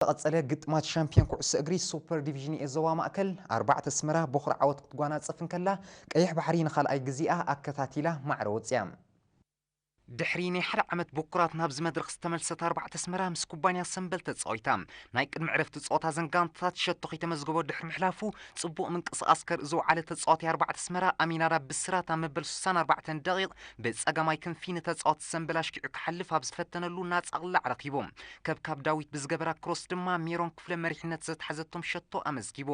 ቀጸለ ግጥማት ሻምፒዮን ኩዕሶ እግሪ ሱፐር ዲቪዥን ኤ ዞባ ማእከል፣ ኣርባዕተ ኣስመራ ቦኽሪ ዓወት ክትጓናጸፍ እንከላ፣ ቀይሕ ባሕሪ ንኻልኣይ ግዜኣ ኣከታቲላ ማዕረ ወጽያ። ድሕሪ ናይ ሓደ ዓመት ብኩራት ናብዚ መድረኽ ዝተመልሰት ኣርባዕተ ኣስመራ ምስ ኩባንያ ሰምበል ተጻዊታ። ናይ ቅድሚ ዕረፍቲ ጸወታ ዘን ጋንታታት ሸቶ ከይተመዝገቦ ድሕሪ ምሕላፉ፣ ጽቡቕ ምንቅስቓስ ከርኢ ዝወዓለ ተጻዋታይ ኣርባዕተ ኣስመራ ኣሚናዳብ ብስራት ኣብ መበል ስሳን ኣርባዕተን ደቂቕ ብጸጋማይ ክንፊ ንተጻዋቲ ሰምበል ኣሽኪዑ ክሓልፍ ኣብ ዝፈተነሉ ናጻ ቅላዕ ረኺቡ። ከብካብ ዳዊት ብዝገበራ ክሮስ ድማ ሜሮን ክፍለ መሪሕነት ዘትሓዘቶም ሸቶ ኣመዝጊቡ።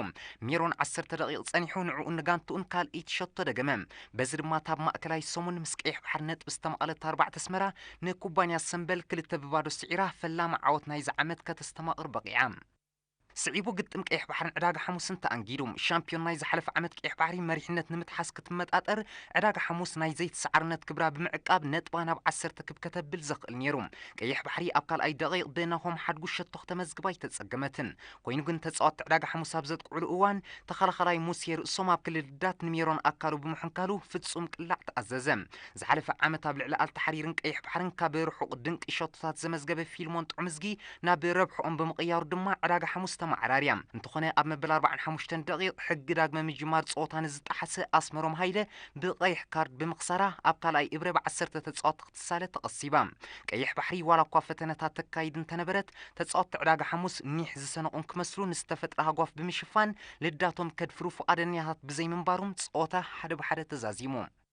ሜሮን ዓሰርተ ደቂቕ ጸኒሑ ንዕኡን ንጋንትኡን ካልኣይቲ ሸቶ ደገመ። በዚ ድማ እታ ኣብ ማእከላይ ሰሙን ምስ ቀይሕ ባሕሪ ነጥቢ ዝተማቐለት ኣርባዕተ ኣስመራ ንኩባንያ ሰምበል ክልተ ብባዶ ስዒራ ፈላሚ ዓወት ናይዚ ዓመት ከተስተማቕር በቒዓ። ስዒቡ ግጥም ቀይሕ ባሕርን ዕዳጋ ሓሙስን ተኣንጊዱ። ሻምፒዮን ናይ ዝሓለፈ ዓመት ቀይሕ ባሕሪ መሪሕነት ንምትሓዝ ክትመጣጠር፣ ዕዳጋ ሓሙስ ናይ ዘይተሰዓርነት ክብራ ብምዕቃብ ነጥባ ናብ ዓሰርተ ክብ ከተብል ዘኽእል ነይሩ። ቀይሕ ባሕሪ ኣብ ካልኣይ ደቂቕ ብናሆም ሓድጉ ሸቶ ክተመዝግብ ኣይተጸገመትን። ኮይኑ ግን ተጻወትቲ ዕዳጋ ሓሙስ ኣብ ዘጥቅዕሉ እዋን ተኸላኸላይ ሙሴ ርእሶም ኣብ ክልል ልዳት ንሜሮን ኣካሉ ብምሕንካሉ ፍጹም ቅላዕ ተኣዘዘ። ዝሓለፈ ዓመት ኣብ ልዕሊ ኣልተሓሪርን ቀይሕ ባሕርን ካብ ርሑቕ ድንቂ ሸቶታት ዘመዝገበ ፊልሞን ጥዑምዝጊ ናብ ረብሕኦም ብምቕያሩ ድማ ዕዳጋ ሓሙስ ተመዓራርያ። እንተኾነ ኣብ መበል ኣርባዓን ሓሙሽተን ደቂቕ ሕጊ ዳግመ ምጅማር ጸወታ ንዝጠሓሰ ኣስመሮም ሃይለ ብቐይሕ ካርድ ብምኽሳራ ኣብ ካልኣይ እብረ ብዓሰርተ ተጻወትቲ ክትሳለ ተቐሲባ። ቀይሕ ባሕሪ ዋላ እኳ ፈተነታት ተካይድ እንተነበረት፣ ተጻወትቲ ዕዳጋ ሓሙስ ኒሕ ዝሰነቑን ክመስሉ ንዝተፈጥረ ሃጓፍ ብምሽፋን ልዳቶም ከድፍሩ ፍቓደኛታት ብዘይምንባሮም ጸወታ ሓደ ብሓደ ተዛዚሙ።